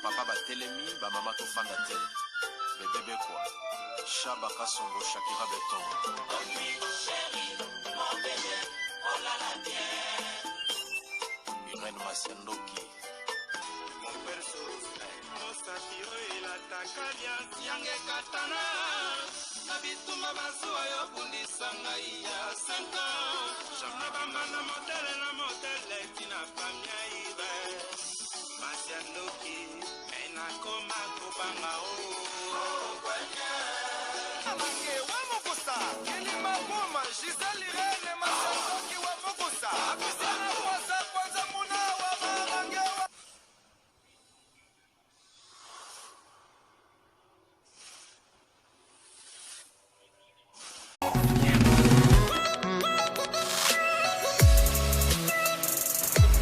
Ba papa batelemi, ba mama tofanda te. Bebe Bekwa, Shaba Kasongo, Shakira Beton. Irène Masiandoki. Mosapi oyo elataka liasi yanga ekatana na bitumba bazuwa yo bundisa ngai ya 5 ans na bambanda motele na motele tina famia ibe masi ya ndoki me nakoma kobanga o Mange wa mokosa kilima boma Gisèle Irène Masandoki wa mokosa Apisana kwasa kwanza muna wa marange wa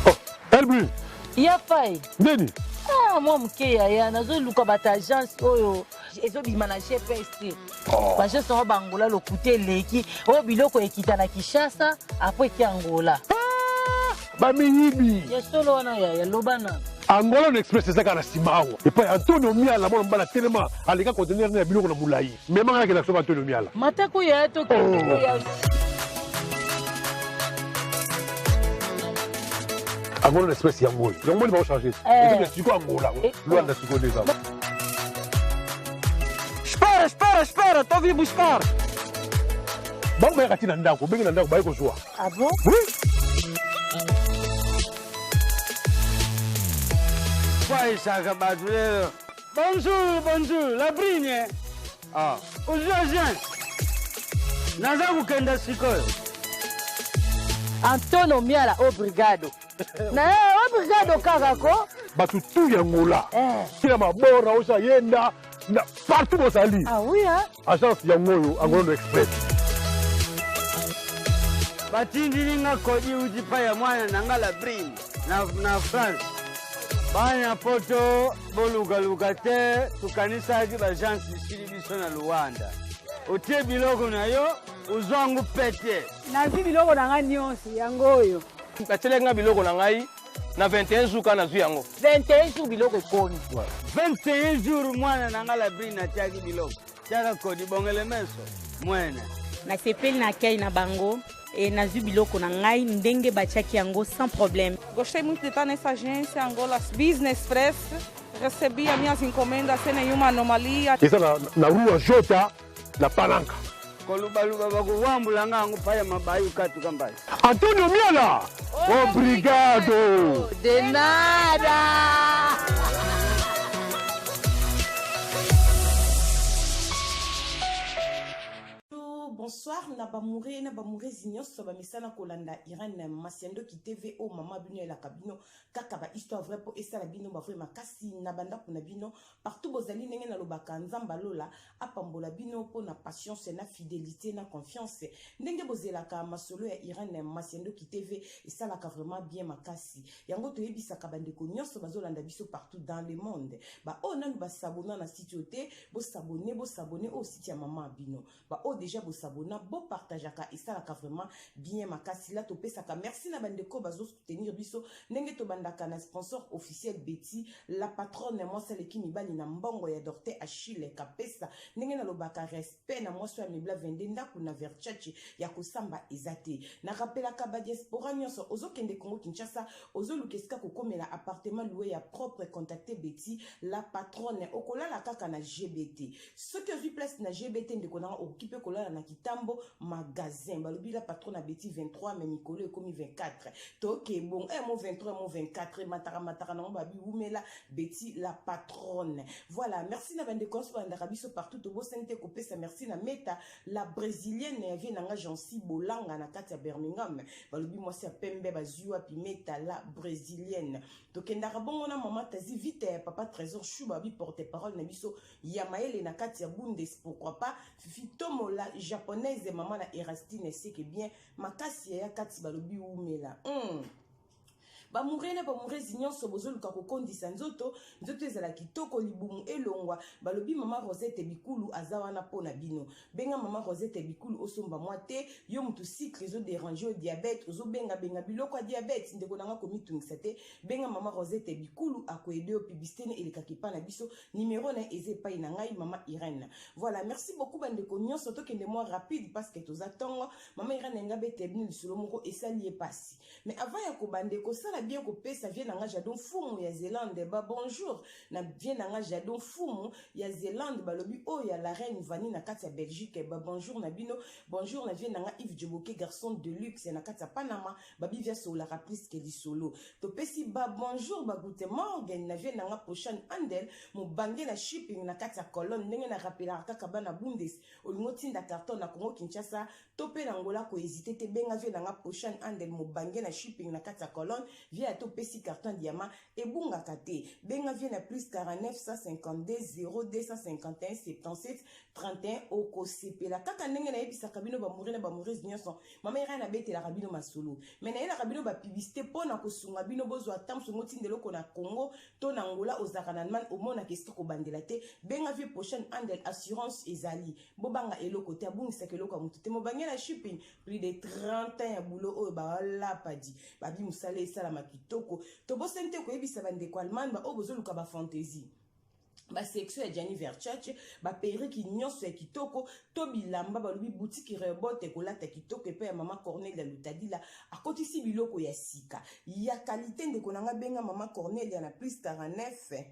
Oh, Elbu. Ya fai. Nini? Ah, mwa moke yaya nazoluka bato agence oyo ezobima na gps te oh. baagence yango bangola lokuta eleki oyo biloko ekita na kinshasa apres eke angola ah, bamiyibi ya solo wana yaya loba na angola na express eza kaka na nsima awa epai antonio miala mwana mobali atelema aleka contener na ya biloko na molai mema ngai nakenda kosomba antonio miala matako ya tokende oh. ya angola na express yango oyo yango moni baochange Eh. ezokende sikoyo angola Eh. luanda sikoyo nde eza Espera, espera, espera, tô vim buscar. bango bayaka ti na ndako obenge na ndako baye kozwa ah bon oui Kwaisaka bato lelo. Bonjour, bonjour, la brine. Ah, ozwi agence. Naza kokenda sikoyo. Antonio Miala obrigado. Na ye obrigado kaka ko. Bato tu ya Angola. Eh. Kila mabora osa yenda na partout bozali. Ah oui hein. Agence yango oyo Angola Express. Batindili nga kodi uti pa ya mwana na nga la brine na, na France. Bana poto bolukaluka te, tokanisaki baagence esili biso na Luanda. Otie biloko na yo, ozwango pete. Nazwi biloko na ngai nyonso yango oyo. Batielaki ngai biloko na ngai na 21 jours kaka nazwi yango. 21 jours biloko ekomi. 21 jours mwana na ngai Labrine atiaki biloko. Tiaka kodi bongele meso mwene. Nasepeli na accueil na bango et nazwi biloko na ngai ndenge batiaki yango sans problème. Gostei muito de estar nessa agência Angola Business Press. Recebi as minhas encomendas sem nenhuma anomalia. Eza na, na rua Jota na Palanca. Kolubaluba bakuwambula nga yango paya mabayu katuka mbai. Antonio Miala, obrigado. De nada. Bonsoir na bamoure na bamourezi nyonso bamesana kolanda Irène Masiandoki TV o mama bino elaka bino kaka ba histoire vrai po esala bino ba vrai makasi na bandako na bino partout bozali ndenge nalobaka Nzambe alola apambola bino mpo na patience na fidelité na confiance ndenge bozelaka masolo ya Irène Masiandoki TV esalaka vraiment bien makasi yango toyebisaka bandeko nyonso bazolanda biso partout dans le monde ba oyo nanu basabona na site oyo te bosabone bosabone oyo site ya mama bino ba oyo deja bosabona bopartageaka esalaka vraiment bien makasi la topesaka merci na bandeko bazo soutenir biso ndenge tobandaka na sponsor officiel Betty la patronne mwasi aleki mibali na mbongo ya Dorte Achille Kapesa ndenge nalobaka respect na mwasi oyo amebla 22 ndako na Verchachi ya kosamba eza te na rappelaka ba diaspora nyonso ozokende Congo Kinshasa ozoluka esika kokomela appartement loué ya propre contacter Betty la patronne okolala kaka na GBT soki ozwi place na GBT ndeko nanga okoki mpe kolala na Kitambo magasin balobi la patronne na Betty 23 mais mikolo ekomi 24 toke bongo eh, mo 23 mo 24 mataka mataka nango babi wumela Betty la patronne voilà merci na bandeko nyonso balandaka biso partout tobosani te kopesa merci na Meta la brésilienne ya vie nanga Jancy Bolanga na kati ya Birmingham balobi mwasi ya pembe bazwi wapi Meta la brésilienne tokendaka bongo na mama Tazi Vita ya papa Trésor Shuba bi porte parole na biso ya mayele na kati ya Bundes pourquoi pas Fifi Tomola japonaise mama na Erastine seke bien makasi ya kati balobi wumela mm. Bamoure na bamourezi nyonso bozoluka kokondisa nzoto, nzoto ezala kitoko, libumu elongwa, balobi mama Rosette Bikulu aza wana mpo na bino. Benga mama Rosette Bikulu osomba mwa te, yo mutu sucre ezo déranger yo, diabète, ozobenga benga biloko ya diabète, ndeko na nga komitungisa te, benga mama Rosette Bikulu akoede yo. Publicité ne elekaka epai na biso, numero na ye eza epai na ngai mama Irène. Voilà, merci beaucoup bandeko nyonso, tokende mwa rapide parce que toza ntongo. Mama Irène nga bete bino lisolo moko esali ye pasi. Mais avant ya kobande kosala bien, kopesa vie na nga Jadon Fumu ya Zelande ba bonjour na vie na nga Jadon Fumu ya Zelande, balobi oyo ya la reine Vani na kati ya Belgique, ba bonjour na bino. Bonjour na vie na nga Yves Djoboke, garçon de luxe na kati ya Panama, babi via solaka plus que lisolo. Topesi ba bonjour ba gute morgan na vie na nga Poshan Andel mobange na shipping na kati ya Colonne, ndenge na rappelaka kaka bana Bundes, olingo tinda carton na Congo Kinshasa to mpe na Angola, kohésite te, benga vie na nga Poshan Andel mobange na shipping na kati ya Colonne. Vie ya topesi carton diamant ebungaka te, benga vie na plus 49 152 0251 77 31, okosepela. Kaka ndenge nayebisaka bino, bamouri na bamourese nyonso, mama Ira nabetelaka bino masolo, me nayelaka bino bapublicité mpo na kosunga bino bozwa ata mosungo, otinda eloko na Congo to na Angola, ozalaka na Allemagne, omonaka esika kobandela te, benga vie Prochaine Andel, assurance ezali, bobanga eloko te, abungisaka eloko ya motu te. Mobange na shipping, plus de 30 ans ya boulot oyo balapa di babi, mosala esalama kitoko. Tobosani te koyebisa bandeko Allemagne baoyo bozoluka bafantaisie, basection ya Gianni Versace, baperruque nyonso ya kitoko to bilamba, balobi boutique Rehoboth ekolata kitoko epai ya mama Cornelia Lutadila, akotisi biloko ya sika ya qualité. Ndeko na nga, benga mama Cornelia na plus 49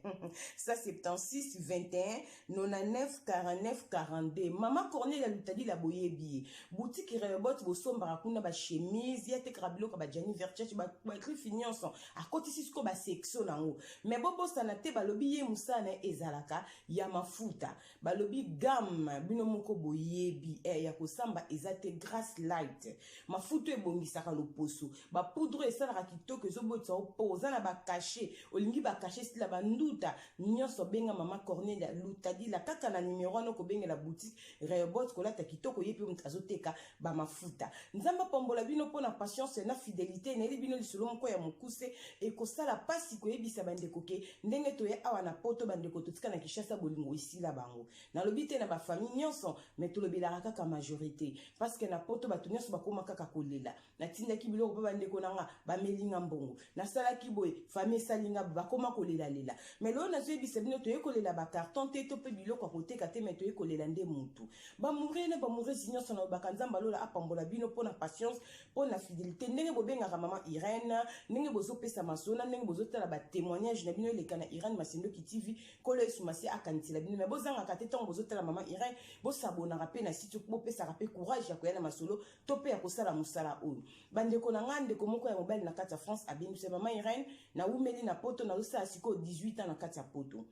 176 21 99 49 42. Mama Cornelia Lutadila, boyebi ye, boutique Rehoboth, bosombaka kuna bachemise, ye atekaka biloko ya bagianni Versace, bagriffe nyonso, akotisi sikoyo basection nango. Me bobosana te, balobi ye mosala na ye ezalaka ya mafuta, balobi gamme bino moko boyebi ya kosamba eza te, Grace Light, mafuta ebongisaka loposo, bapoudre esalaka kitoko, ezobotisa yo po oza na bacachets, olingi bacachets sila, banduta nyonso, benga mama Cornelia Lutadila kaka na numero wana, okobengela boutique Rehoboth, kolata kitoko, ye mpe moto azoteka bamafuta. Nzambe apambola bino mpona patience na fidélité. Nayebi bino lisolo moko ya mokuse ekosala mpasi koyebisa bandeko ke ndenge toya awa na Poto, bandeko totika na Kinshasa, bolingo esila bango. Nalobi te na bafamille nyonso, me tolobelaka kaka majorité, parce que na Poto bato nyonso bakóma kaka kolela: natindaki biloko mpe bandeko na nga bamelinga mbongo, nasalaki boye, famille esalinga, bakóma kolelalela. Me lelo nazoyebisa bino, toye kolela bacarton te to mpe biloko ya koteka te, me toye kolela nde motu. Bamoure na bamouresi nyonso, nalobaka Nzambe alola apambola bino mpona patience, mpona fidélité, ndenge bobengaka mama Irene, ndenge bozopesa masolo, ndenge bozotala batémoignage na bino eleka na Irene Masendoki TV. Nkolo Yesu Masi akanisela bino. Me bozangaka te, ntango bozotala mama Irene, bosabonaka mpe na site, bopesaka mpe courage ya koya na masolo to mpe ya kosala mosala oyo. Bandeko na ngai, ndeko moko ya mobali na kati ya France abengisi: "Mama Irene, nawumeli na Poto, nazosala sikoyo 18 ans na kati ya Poto,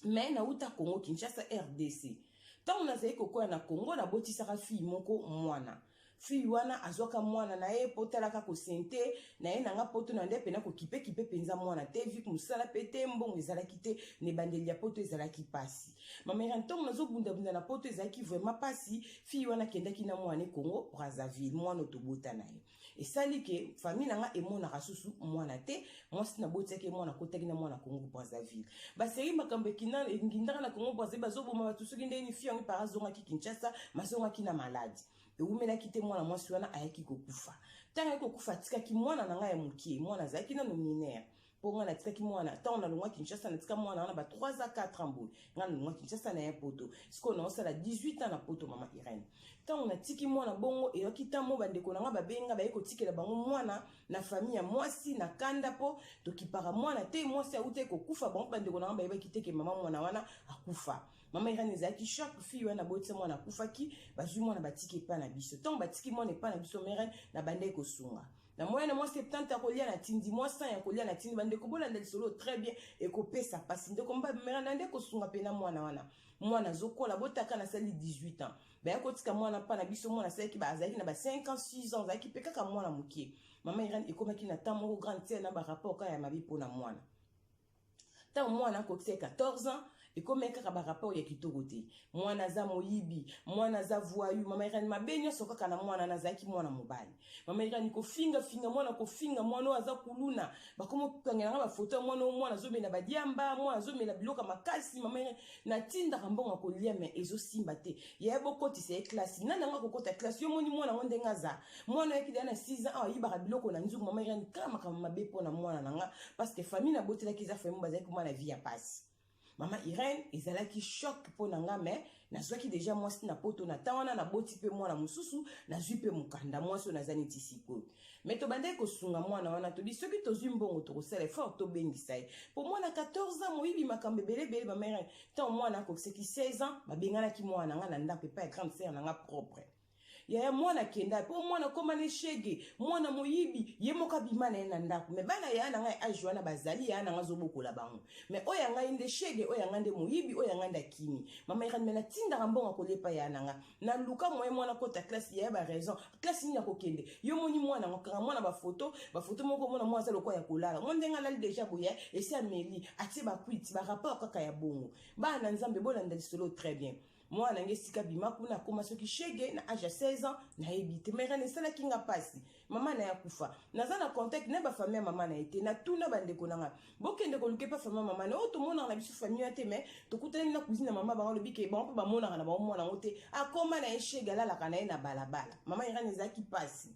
me nauta Congo Kinshasa, RDC. Ntango nazali kokoya na Congo, nabotisaka fille moko mwana. Fille wana azwaka mwana na ye mpo talaka kosente na ye nanga Poto na nde mpena kokipekipe mpenza mwana te, vik mosala mpe te, mbongo ezalaki te na ebandeli ya Poto, ezalaki mpasi. Mama Irene, ntongo nazobundabunda na Poto, ezalaki vraiment mpasi. Fille wana akendaki na mwana Congo Brazzaville. Mwana tobota na ye, esali ke famille na nga emonaka susu mwana te. Mwasi nabotiaki mwana akotaki na mwana Congo Brazzaville. Baseri makambo engindaka na Congo Brazzaville, bazoboma bato soki ndeni. Fille yango epara azongaki Kinshasa, mazongaki na maladi, ewumelaki te, mwana mwasi wana ayaki kokufa. Ntango ayaki kokufa, atikaki mwana na ngai ya mokie, mwana azalaki nano mineur, mpo ngai natikaki mwana ntango nalongwa Kinshasa, natika mwana wana ba 3 a 4 ans boye. Ngai nalongwa Kinshasa na ya Poto, sikoyo naosala 18 ans na Poto. Mama Irene, ntango natiki mwana bongo, eyaki ntango bandeko na ngai babenga, baye kotikela bango mwana na famille ya mwasi na kanda, mpo tokipaka mwana te, mwasi auti kokufa. Bango bandeko na ngai bayebaki te ke mama mwana wana akufa. Mama Irene, ezalaki chaque fille wana abotisa mwana akufaki, bazwi mwana batiki epai na biso. Ntango batiki mwana epai na biso, mere na bandaki kosunga na moya na mwa 70 ya kolia na tindi, mwa 100 ya kolia na tindi. Bandeko, bolanda lisolo très bien, ekopesa mpasi. Ndeko mere na nde kosunga mpena mwana wana, mwana azokola, botaka nasali 18 ans, baya kotika mwana mpa na biso. Mwana asalaki, azalaki na ba 5 ans, 6 ans, azalaki mpe kaka mwana moke. Mama Irene, ekomaki na temps moko grande sœur na barapport kaka ya mabe mpona mwana. Ntango mwana akokisa 14 ans, Ekomaki kaka ba rapport ya kitoko te. Mwana aza moyibi, mwana aza voyou, mama Irene mabe nyonso kaka na mwana nazalaki mwana mobali. Mama Irene kofinga finga mwana, kofinga mwana oyo aza kuluna, bakoma kokangela nga ba photo ya mwana oyo, mwana azomela ba diamba, mwana azomela biloko ya makasi. Mama Irene natindaka mbongo ya kolia mais ezosimba te. Yaya bokotisa ye classe, nani yango akokota classe? Yo moni mwana yango ndenge aza, mwana oyaki deja na 6 ans awa ayibaka biloko na nzuku. Mama Irene kaka makambo mabe mpo na mwana na nga, parce que famille nabotelaki eza famille bazalaki komona vie ya pasi. Mama Irene ezalaki choc mpo na nga, mais nazwaki deja mwasi na poto na ntango wana, naboti mpe mwana mosusu, nazwi mpe mokanda mwasi oyo naza neti sikoyo. Mais tobandaki kosunga mwana wana, tobi soki tozwi mbongo tokosala effort tobengisa ye, mpo mwana 14 ans moyibi, makambo ebele ebele. Mama Irene, ntango mwana akokisaki 16 ans, babenganaki mwana na nga na ndako epai ya grande sœur na nga propre. Yaya mwana akenda mpo mwana akóma ne shege, mwana moyibi, ye moko abima na ye na ndako. Mais bana yaya na ngai age wana bazali, yaya na ngai azobokola bango, mais oyo ya ngai nde shege, oyo ya ngai nde moyibi, oyo ya ngai nde akimi. Mama Irene, mais natindaka mbongo akolepa yaya na ngai, naluka moye mwana kota classe. Yaya ba raison, classe nini akokende? Yo moni mwana yango kanga mwana bafoto, bafoto moko omona mwana aza lokola ya kolala mo ndenge alali deja boye, esi ameli atie bakwiti, barapport kaka ya bongo. Bana na Nzambe, bolanda lisolo très bien. Mwana nange esika bima kuna akóma soki shege na age ya 16 ans, nayebi te. Mais esalaki nga mpasi, mama na ye akufa, naza na contact na bafamille ya mama na ye te. Natuna bandeko na nga, bokende koluka epa famille ya mama na oyo, tomonaka na biso famille ya te. Mais tokutani na cousine ya mama, bango alobi ke bango mpe bamonaka na bango mwana yango te, akóma na ye shege, alalaka na ye na balabala. Mama Irene, ezalaki mpasi.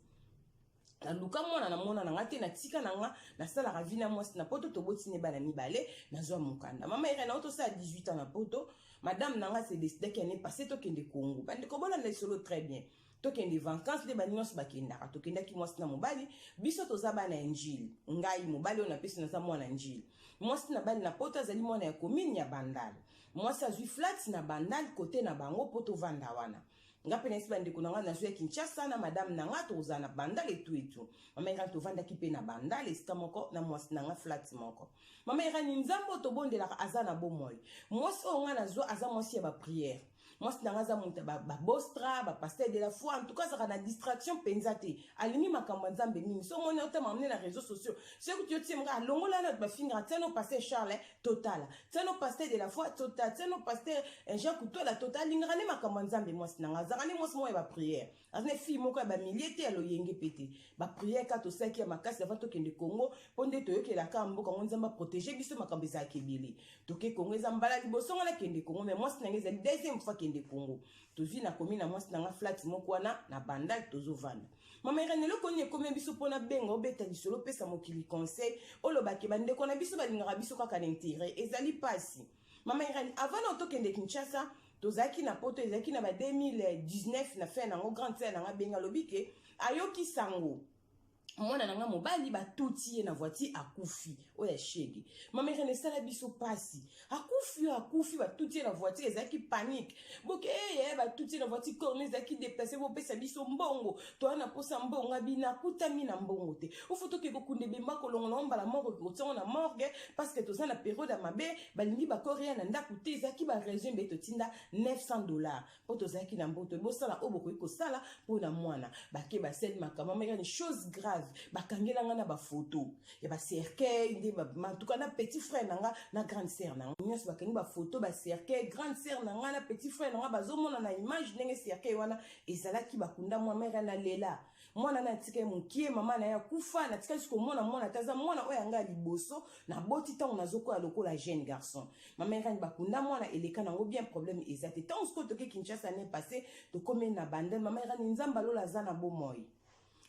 Naluka mwana, namona na nga te, natika na nga, nasalaka vie na mwasi na poto, toboti ne bana mibale, nazwa mokanda. Mama Irene, ao tosala 18 ans na poto. Madame na nga se décidaki année passée tokende Congo. Bandeko, bolanda lisolo très bien. Tokende vacances nde bani nyonso bakendaka. Tokendaki mwasi na mobali, biso toza bana ya Njili. Ngai mobali oyo napesi naza mwana Njili, mwasi na bali na poto azali mwana ya commune ya Bandal. Mwasi azwi flat na Bandal kote na bango mpo tovanda wana. Nga mpe nayesi bandeko na nga, nazwi ya Kinshasa na madame na nga, tokozala na Bandal etu etu. Mama Irani, tovandaki mpe na Bandal esika moko na mwasi na nga, flat moko. Mama Irani, Nzambe oyo tobondelaka aza na bomoi. Mwasi oyo nga nazwa aza mwasi ya baprière. Mwasi na nga aza moto ya babostra, bapasteur de la foi. En tout cas azalaka na distraction mpenza te, alingi makambo ya Nzambe mingi. So omoni otama mne na réseaux sociaux, soki kuti otie mga alongola na bafingaka, tiano pasteur Charles totala, tiano pasteur de la foi totala, tiano pasteur Jean Kutola totala. Alingaka nde makambo ya Nzambe. Mwasi na nga azalaka nde mwasi moko ya baprière, aza ne fille moko ya bamilie te, ya loyenge mpe te. Baprière kaka tosalaki ya makasi avant tokende Congo, mpo nde toyokelaka mboka yango, Nzambe aprotege biso, makambo ezalaka ebele. Toke Congo, eza mbala liboso nga nakende Congo, mais mwasi na nga ezali deuxième fois kende Congo. Tozwi nakomi na mwasi na nga flat moko wana na Bandal, tozovanda. Mama Irene, eloko nini ekomi biso mpona benga obeta lisolo, opesa mokili conseil, olobake bandeko na biso balingaka biso kaka na intérêt? Ezali mpasi, mama Irene. Avant na tokende Kinshasa, tozalaki na poto, ezalaki na ba 2019 na fin nango. Grande sœur nanga benga, alobi ke ayoki sango mwana na nga mobali batuti ye na voiture, akufi. Oyo ya shege. Mama Irene, esala biso mpasi. Akufi oyo akufi, batuti ye na voiture, ezalaki panique. Boke eye batuti ye na voiture, corps ezalaki déplacé, bopesa biso mbongo, toya na posa mbongo. Abina akutami na mbongo te, ofo toke kokunda ebemba, kolongola mbala moko kotiango na morgue, parce que toza na période ya mabe, balingi bacorps ya na ndako te. Ezalaki baraison ebele. Totinda 900 $, mpo tozalaki na mboto. Bosala oyo bokoki kosala mpo na mwana. Bake basali makambo amekani, chose grave, bakangela nga na bafoto ya bacercueil nde en tout cas na petit frère na nga na grande sœur na nga nyonso bakangi bafoto bacercueil. Grande sœur na nga na petit frère na nga bazomona na image ndenge cercueil wana ezalaki. Bakunda mwa mare na lela mwana na atika ye mokie. Mama na ye akufa, natikali komona mwana te. Aza mwana oyo yanga ya liboso naboti ntango nazokoya lokola jeune garçon. Mama Irani, bakunda mwana, eleka nango bien, problème eza te. Ntango sikoyo toke Kinshasa année passée, tokomi na Bandal. Mama Irani, Nzambe alola aza na bomoi.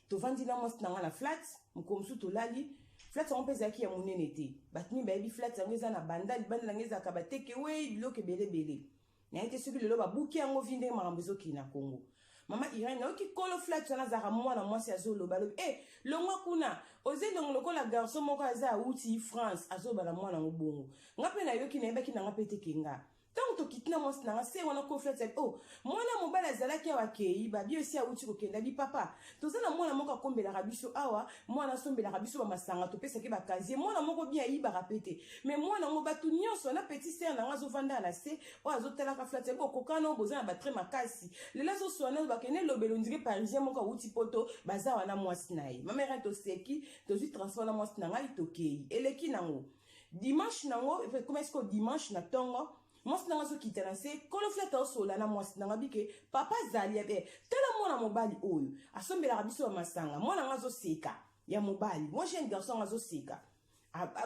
Tovandi na mwasi na nga na flat. Mokolo mosusu tolali, flat yango mpe ezalaki ya monene te. Bato mingi bayebi flat yango, eza na Bandal, libanda nango ezalaka bateke wei, biloko ebelebele. Naye te soki lelo babuki yango, vi ndenge makambo ezokende na Congo. Mama Irene, nayoki kolo flat wana azalaka mwana mwasi, azoloba, alobi: "E, longwa kuna, oza elongo lokola garçon moko aza awuti France." Azoloba na mwana yango bongo. Nga mpe nayoki, nayebaki nanga mpe teke nga. Ntango tokiti na mwasi nanga se wana, kolo flat abi: "Oh, mwana mobali azalaki awa, akei, babi osi awuti kokenda." Bi: "Papa, toza na mwana moko akombelaka biso awa, mwana asombelaka biso bamasanga, topesaki bacasier, mwana moko bien, ayibaka pe te. Mais mwana yango, bato nyonso na petit sœur nanga azovanda na se oyo azotalaka flat, yabi okokana oyo boza na batre makasi. Lelo azoswana, bakende elobelo ndire parisien moko awuti poto, baza wana mwasi na ye." Mama Irene, toseki, tozwi transport na mwasi na ngai, tokei. Eleki nango dimanche nango, ekoma sikoyo dimanche na ntongo. Mwasi na nga azokita na se, kolo flat aosola na mwasi na nga bike papa azali abe tala mwana mobali oyo asombelaka biso ba masanga. Mwana nga azoseka ya mobali, mwa jeune garçon nga azoseka.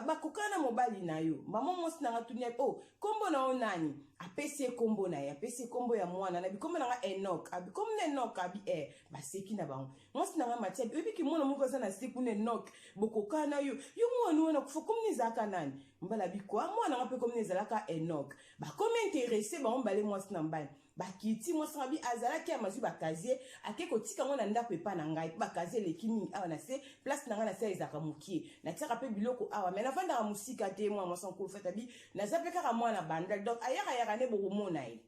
Bakokana na mobali na yo. Mama mwasi na nga tuni ye, oh, kombo na yo nani? Apesi ye kombo na ye, apesi ye kombo ya mwana na bikombo na nga Enoch. Abi kombo na Enoch, abi baseki na bango. Mwasi na nga Matia, oyebi ki mwana moko aza na se kuna Enoch, bokokana yo. Yo mwana wana kufa kombo na ezalaka nani? Mbala bikwa mwana nga pe kombo na ezalaka Enoch. Bakomi intéressé bango mbale mwasi na mbali. Bakiti mwasi nga bi azalaki ya mazwi bakazie, ake kotika ngo na ndako epa na ngai, po bakazie eleki mingi awa na se, place na ngai na se ezalaka mokie. Natiaka pe biloko awa, mais navandaka mosika te mwana mwasi nkulu fata bi, naza pe kaka mwana bandal, donc ayaka yaka ne bokomona ye.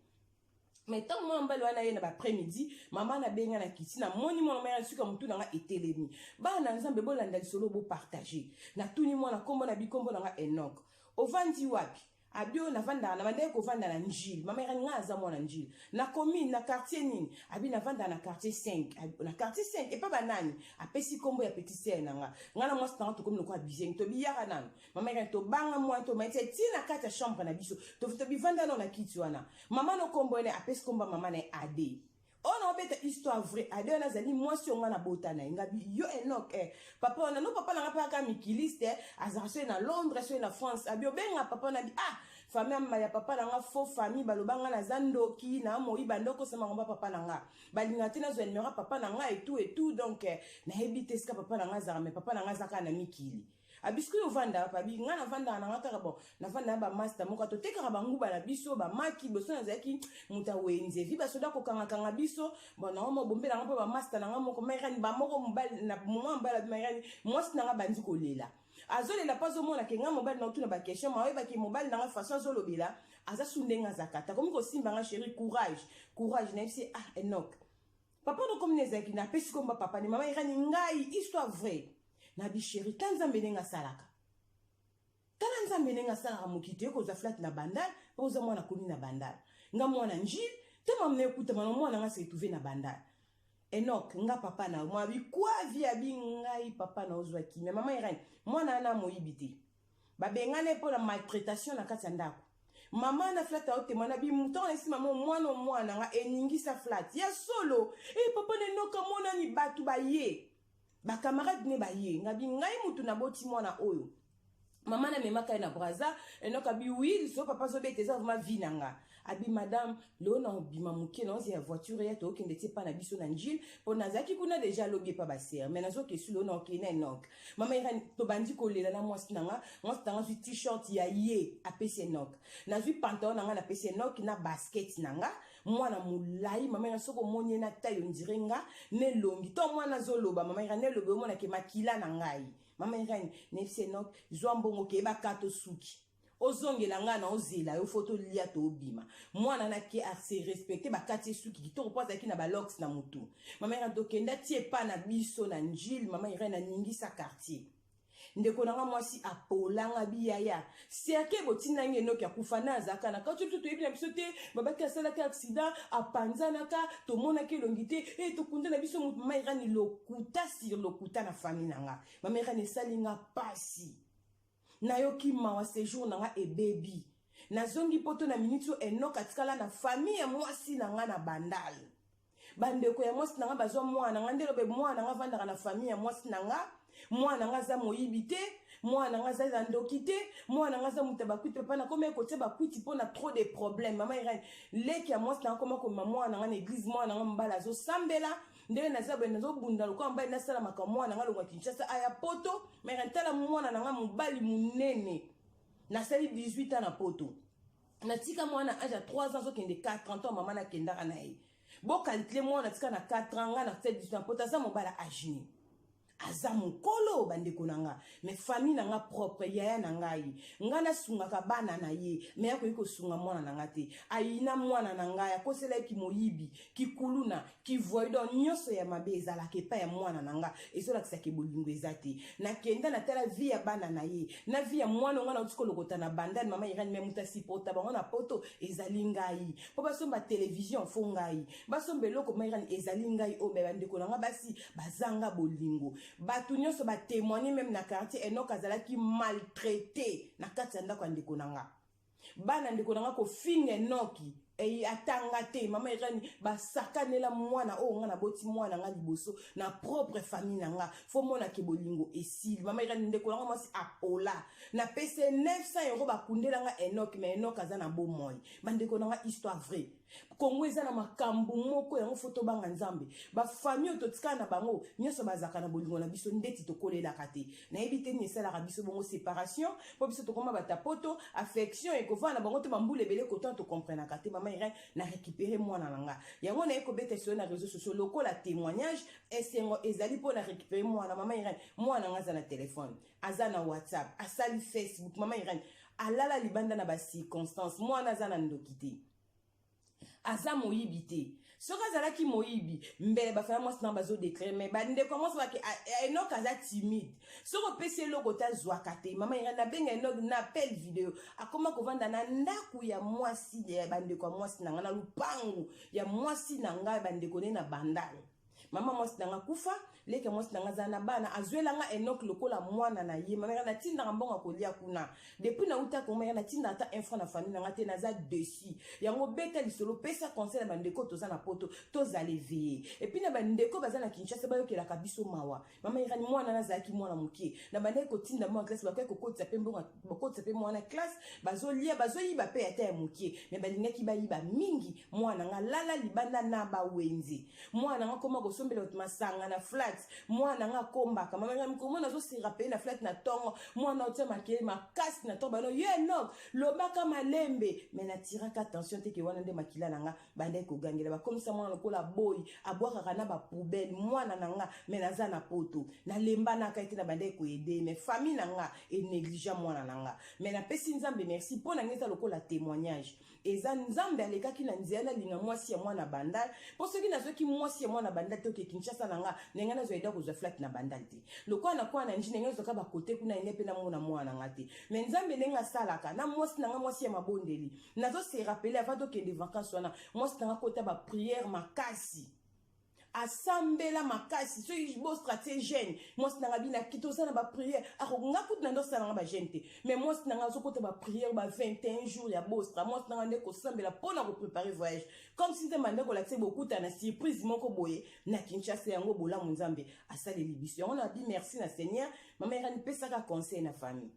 Mais ntango mwana mobali wana ye na ba-après-midi, mama nabenga na kiti, namoni mwana mobali suka motu na nga etelemi. Bana na Nzambe bolanda lisolo bopartage. Natuni mwana kombo na bikombo na nga Enoch. Ovandi wapi? Abi oyo navandaka na bandaki kovanda na Njili. Mama Irene, nga aza mwana Njili. Na commune, na quartier nini? Abi navandaka na quartier 5. Abi, na quartier 5, epa banani? Apesi kombo ya petit sœur na nga. Nga na mwasi na nga tokomi lokola bizengi. Tobiyaka nanu. Mama Irene, tobanga mwana to maiti ti na kati ya chambre na biso. Tobivanda nanu na kiti wana. Mama no kombo ene apesi kombo ya mama na ye Ade. Oyo na obeta histoire vraie. Ade wana azali mwasi oyo nga na bota na ye. Ngabi yo Enoch, papa wana no papa na nga pe kaka mikiliste, azalaka soki na Londres, soki na France. Abi obenga papa na bi, ah, famille ya papa na nga faux famille, baloba nga naza ndoki, na moyiba ndoko sama ngomba papa na nga. Balinga te nazwa numéro ya papa na nga et tout et tout, donc nayebi te esika papa na nga azalaka, mais papa na nga azalaka na mikili. Abi sikoyo ovanda wapi? Abi nga navandaka na nga kaka bon, navanda na ba master moko totekaka ba nguba na biso, ba maki, boso nazalaki moto ya wenze, vi basoda kokangakanga biso, bon na mo bombela nga mpe ba master na nga moko, Mairani ba moko mobali na moma mobali abi Mairani, mwasi na nga bandi kolela. Azolela mpo azomona ke nga mobali na otuna ba question, ma oyebaki mobali na nga façon azolobela, aza su ndenge azalaka te. Akomi kosimba nga chérie, courage, courage, nayebisi ah Enoch. Papa no komi ezalaki na apesi komba papa ni mama Irani ngai histoire vraie. Na bi chérie, ta Nzambe ndenge asalaka. Tala Nzambe ndenge asalaka mokili te kozwa flat na bandal, po oza mwana komi na bandal. Nga mwana Njili, te mama na ekutama na mwana nga se retrouver na bandal. Enoch, nga papa na mwa bi kwa vie abi ngai papa na ozwa kimia. Mama Irene, mwana ana moyibi te. Babengana ye mpo na maltraitation na kati ya ndako. Mama na flat ayo témoin na bi muto na esi mama mwana mwana nga eningisa flat. Ya solo, papa na Enoch amonani bato baye. Ba camarade ne baye, ngabi ngai mutu naboti mwana oyo. Mama na memaka ye na Brazza, Enoch abi oui, so papa zobete eza vraiment vie na nga. Abi madame, leo na obima moke na ozi ya voiture ya tokende tie pa na biso na Njili, po nazalaki kuna déjà lobi pa ba sœur, mais nazoke su leo na okende na Enoch. Mama Irene tobandi kolela na mwasi na nga, mwasi na nga zwi t-shirt ya ye apesi Enoch. Nazwi pantalon na nga napesi Enoch na basket na nga. Mwana molai mama Irene soko omoni ye na taille on dirait nga ne longi to mwana azoloba mama Irene ne lobi omona ke makila na ngai. Mama Irene nefsi Enoch zwa mbongo ke bakato suki. Ozongela nga na ozela yo foto lia to obima. Mwana na ke a se respecter bakati suki kitoko po azalaki na ba locks na mutu. Mama Irene tokenda tie pa na biso na Njili, mama Irene aningisa quartier. Ndeko na nga mwasi apolanga biyaya. Serke botinda nge Enoch akufa na azaka na kati biso toyebi na biso te, babaki asalaki accident, apanzanaka, tomonaki elongi te, tokunda na biso mutu. Mama Irene lokuta sur lokuta na famille na nga. Mama Irene esali nga pasi. Nayoki mawa séjour na nga ebebi. Nazongi poto na minute oyo Enoch atikala na famille ya mwasi na nga na Bandal. Bandeko ya mwasi na nga bazwa mwana nga ndelo be mwana nga avandaka na famille ya mwasi na nga. Mwana nga aza moyibi te, mwana nga aza na ndoki te, mwana nga aza moto ya bakwiti. Papa nakomi kotia bakwiti mpo na trop de problèmes. Mama Irene, leki ya mwasi na nga akoma komema mwana nga na église, mwana nga mobali azosambela. Ndenge naza boye nazobunda lokola mobali nasala makambo mwana nga longwa Kinshasa aya poto. Mais Irene, tala mwana na nga mobali monene. Nasali 18 ans na poto. Natika mwana âge ya 3 ans azokende 4 ans, to mama nakendaka na ye. Bo calculer mwana tika na 4 ans, nga na 18 ans poto aza mobali âge nini? Aza mokolo bandeko na nga, mais famille na nga propre yaya na ngai. Nga nasungaka bana na ye, mais akoki kosunga mwana na nga te. Ayina mwana na ngai, akosela ye kimoyibi, kikuluna, kivoyi, donc nyonso ya mabe ezalaka epai ya mwana na nga. Ezolakisaka bolingo eza te. Nakenda natala vie ya bana na ye, na vie ya mwana nga nauti kolokota na bandane mama Irene, mais moto asipota bango na poto ezali ngai. Po basomba télévision fo ngai, basomba eloko mama Irene ezali ngai. Oyo mais bandeko na nga basi bazanga bolingo. Bato nyonso ba témoigner même na quartier, Enoch azalaki maltraité na kati ya ndako ya ndeko na nga. Bana ndeko na nga kofinga Enoki ey atanga te. Mama Irene, basakanela mwana oyo nga naboti, mwana nga liboso na propre famille na nga. Fo mona ke bolingo esili. Mama Irene, ndeko na nga mwasi apola, napesi 900 euro, bakundela nga Enoki, mais Enoki aza na bomoi. Bandeko na nga, histoire vraie. Kongo eza na makambo moko yango, fo tobanga Nzambe. Bafamille oyo totikala na bango nyonso bazalaka na bolingo na biso ndeti tokolelaka te. Nayebi te nini esalaka biso bongo, séparation mpo biso tokoma batapoto, affection ekovanda na bango te, bambula ebele kotana tokomprenaka te. Mama Irene, na récupéré mwana na nga, yango naye kobeta solo na réseau sociaux lokola témoignage. Esengo ezali mpo na récupéré mwana. Mama Irene, mwana nga aza na telefone, aza na WhatsApp, asali Facebook. Mama Irene, alala libanda na bacirconstance. Mwana aza na ndoki te, aza moyibi te. Soki azalaki moyibi, mbele bafana mwasi na bazodéclarer. Mais bandeko mwasi bake, Enok aza timide, soki opesi eloko te azwaka te. Mama Irene, nabenga Enok na appel vidéo. Akoma kovanda na ndako ya mwasi ya bandeko ya mwasi na ngai, na lupangu ya mwasi na ngai, bandeko ne na Bandale. Mama mwasi na nga kufa, leki ya mwasi na nga aza na bana, azwelanga Enok lokola mwana na ye. Mama, natindaka mbongo ya kolia kuna depuis nauta Kongo. Mama, natindaka ata un franc na famille na nga te, naza dessus. Yango beta lisolo, pesa conseil na bandeko toza na Poto, tozala éveillé, et puis na bandeko baza na Kinshasa, bayokelaka biso mawa. Mama Irani, mwana nazalaki mwana moke, na bandaki kotinda mwana classe, bakoki kokotisa mpe mbongo, bakotisa mpe mwana classe, bazolia, bazoyiba mpe ata ya moke, mais balingaki bayiba mingi. Mwana nga lala libanda na bawenze. Mwana nga koma kosombela bato masanga na flat. Mwana nga akombaka. Mama nga, mikolo nazosera pe na flat na ntongo, mwana otia makele makasi na ntongo, bano ye nok lobaka malembe, mais natiraka attention te ke wana nde makila na nga bandaki kogangela. Bakomisa mwana lokola boyi, abwakaka na bapoubelle mwana na nga. Mais naza na Poto, nalembanaka ete na bandaki koaider, mais famille na nga enéglige mwana na nga. Mais napesi Nzambe merci mpo na nga eza lokola témoignage. Eza Nzambe alekaki na nzela, nalinga mwasi ya mwana Bandal, mpo soki nazwaki mwasi ya mwana Bandal te, oke Kinshasa na nga, ndenge nazwa eda kozwa flat na Bandal te, lokola nakoya na nji, ndenge nazwaka bakote kuna ene mpe namona mwana na nga te. Mais Nzambe ndenge asalaka na mwasi na nga, mwasi ya mabondeli. Nazose rappeler, avant tokende vacance wana, mwasi na nga kota baprière makasi, asambela makasi. Soki bostra tie jeûne, mwasi na nga binaki toza na baprière. Nga kutu na nde osala nga bajeûne te, mais mwasi na nga azokota baprière ba 21 jours ya bostra. Mwasi na nga nde kosambela mpona koprépare voyage, comme si Nzambe ande kolakisa bokuta na surprise moko boye na Kinshasa. Yango bolamu Nzambe asaleli biso, yango na bi merci na Seigneur. Mama Irani, pesaka conseil na famille,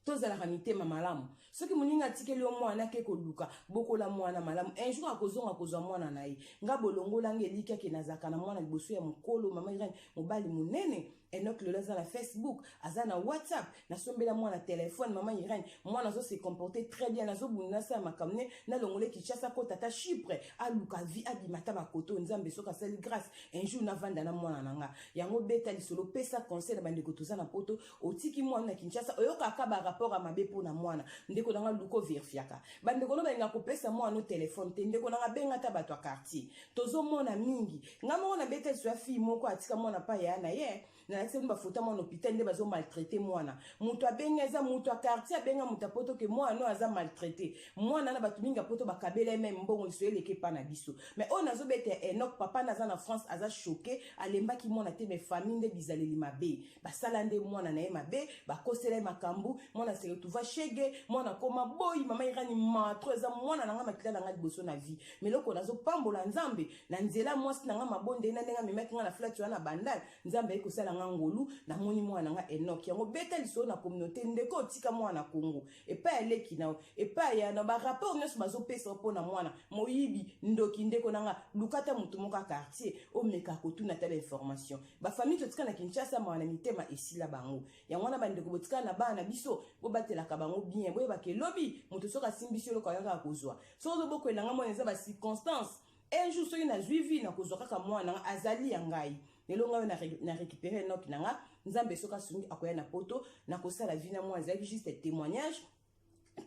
tozalaka mitema malamu. Soki moninga atikeli yo mwana, ake koluka, bokola mwana malamu. Un jour akozonga kozwa mwana na ye. Nga bolongolanga eliki ake nazalaka na mwana liboso ya mokolo. Mama Irene, mobali monene Enok lelo aza na Facebook, aza na WhatsApp. Nasombela mwana telefone. Mama Irene, mwana azose comporter très bien. Nazobunda, nasala makambo ne, nalongole Kinshasa, kota ata Chypre, aluka vie, abima ata bakoto. Nzambe soki asali grâce, un jour navanda na mwana na nga. Yango beta lisolo, pesa conseil na bandeko toza na Poto. Otiki mwana na Kinshasa, oyokaka barapport ya mabe mpo na mwana. Ndeko na nga, luka overifiaka. Bandeko no balinga kopesa mwana no telefone te. Ndeko na nga, benga ata bato ya quartier, tozomona mingi. Nga moko nabeta liso ya fille moko atika mwana pa ya na ye, nalakisa bino bafoto ya mwana hôpital, nde bazomaltraite mwana. Moto abenga eza moto ya quartier, abenga moto apoto ke mwana oyo aza maltraité. Mwana na bato mingi apoto bakabela ye même mbongo, liso eleki epa na biso. Mais oyo nazobeta ya Enok, papa na aza na France, aza choqué, alembaki mwana te, mais famille nde bizaleli mabe, basala nde mwana na ye mabe, bakosela ye makambo, mwana se retrouva shege, mwana akoma boyi. Mama Irani, matro eza mwana na nga, makila na nga liboso na vie. Mais eloko nazopambola Nzambe na nzela mwasi na nga mabonde na ndenge amemaki nga na flat wana na Bandal, Nzambe ayi kosala nga ngolu, namoni mwana na nga Enok. Yango beta lisolo na communauté. Ndeko otika mwana Kongo epai aleki na yo, epai ya na barapport nyonso bazopesa mpo na mwana moyibi, ndoki. Ndeko na nga, luka ata motu moko ya quartier, omeka kotuna ata bainformation. Bafamille totika na Kinshasa, mawa na mitema esila bango. Yango wana, bandeko botikala na bana na biso, bobatelaka bango bien. Boyebaka elobi moto soki asimbisi eloko, ayakaka kozwa. Soki ozobokwelanga mwana, eza bacirconstance. Un jour soki nazwi vie, nakozwa kaka mwana nga, azali ya ngai. Lelo ngai oyo na récupéré Enok na nga. Nzambe soki asungi, akoya na Poto, nakosala vie na mwana. Ezalaki juste témoignage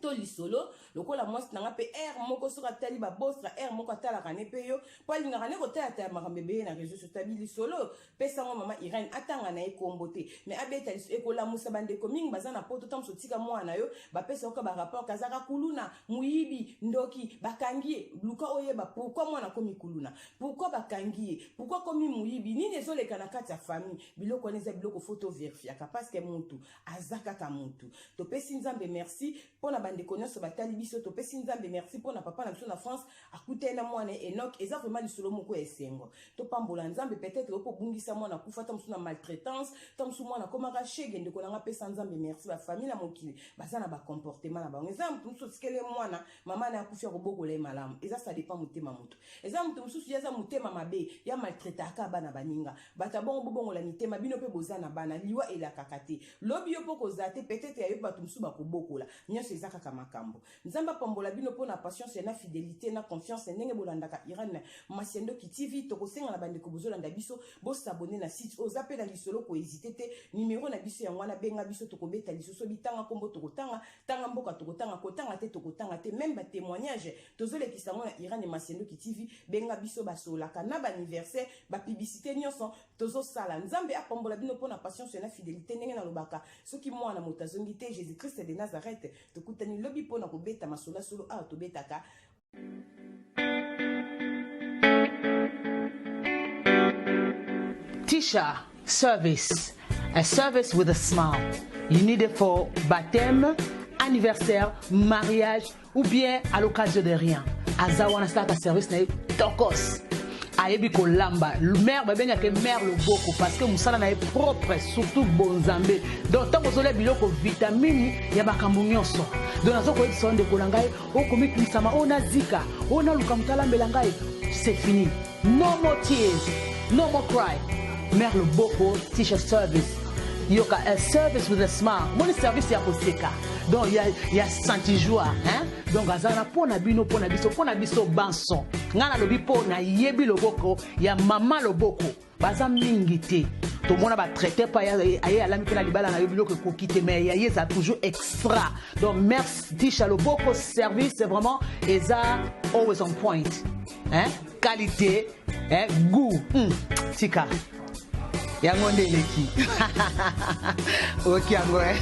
to lisolo. Lokola mwasi na nga mpe aire moko soki atali babostra, aire moko atalaka ne mpe yo, mpo alingaka ne kotalatala makambo ebele na réseau sociaux. Tabi lisolo, pesango mama Irene, atanga na ye kombo te, mais abeta liso, ekolamusa bandeko mingi baza na Poto. Ntango otika mwana na yo, bapesa yoka barapport kazaka kuluna, moyibi, ndoki, bakangi ye. Luka oyeba pourquoi mwana akomi kuluna, pourquoi bakangi ye, pourquoi akomi moyibi, nini ezoleka na kati ya famille. Biloko wana eza biloko fo toverifiaka, parce que mutu aza kaka mutu. Topesi Nzambe merci mpo na na bandeko nyonso batali biso. Topesi Nzambe merci mpo na papa na biso na France akutani na mwana Enoch. Eza vraiment lisolo moko ya esengo. Topambola Nzambe. Peut-être opo obungisa mwana, akufa, ta mosusu na maltraitance, ta mosusu mwana akomaka shege. Ndeko na nga, pesa Nzambe merci. Bafamille na mokili baza na bacomportement na bango. Eza moto mosusu otikele mwana, mama na akufi, ya kobokola ye malamu. Eza, ça dépend motema moto. Eza moto mosusu ye aza motema mabe, ya maltraitaka bana baninga. Bato ya bongo, bobongola mitema. Bino mpe boza na bana. Liwa elakaka te. Lobi yo mpo kozala te, peut-être ya yo mpe bato mosusu bakobokola. Nyonso eza kaka makambo. Nzambe apambola bino mpo na patience, na fidélité, na confiance, ndenge bolandaka Irene Masiandoki TV. Tokosenga na bandeko bozolanda biso, bos'abonner na site. Oza mpe na lisolo, kohésiter te. Numero na biso yango wana, benga biso, tokobeta lisusu. Bitanga nkombo tokotanga, tanga mboka tokotanga, kotanga te tokotanga te. Même batémoignage tozolekisa yango na Irene Masiandoki TV. Benga biso, basolaka na baanniversaire, bapublicité nyonso tozosala. Nzambe apambola bino mpo na patience na fidélité. Ndenge nalobaka, soki mwana moto azongi te, Jésus Christ de Nazareth, tokutani lobi mpo na kobeta masolo solo awa tobetaka. Tisha Service, a service with a smile. You need it for baptême, anniversaire, mariage ou bien à l'occasion de rien. Aza wana, asalaka service na ye tokos. Ayebi kolamba. Mare babengaka mare loboko parce que mosala na ye propre, surtout bonzambe. Donc ntango ozolia biloko, vitamine ya makambo nyonso. Donc naza koyebisa yo, ndeko na ngai, okomikilisama oyo nazika oyo naluka moto alambela ngai, c'est fini. No more tears, no more cry. Mare loboko, Tisha Service, yoka, a service with a smile. Moni service ya koseka, donc ya senti joie, hein? Donc aza wana mpo na bino, mpo na biso, mpo na biso banso. Ngai nalobi mpo nayebi loboko ya mama loboko. Baza mingi te. Tomona batraité mpe aye alami mpe na libala na yo, biloko ekoki te, mais ya ye eza toujours extra. Donc merci, Tisha Loboko Service, c'est vraiment, eza always on point, hein? Qualité, hein? Goût, Tika yango nde eleki oyoki yango, eh?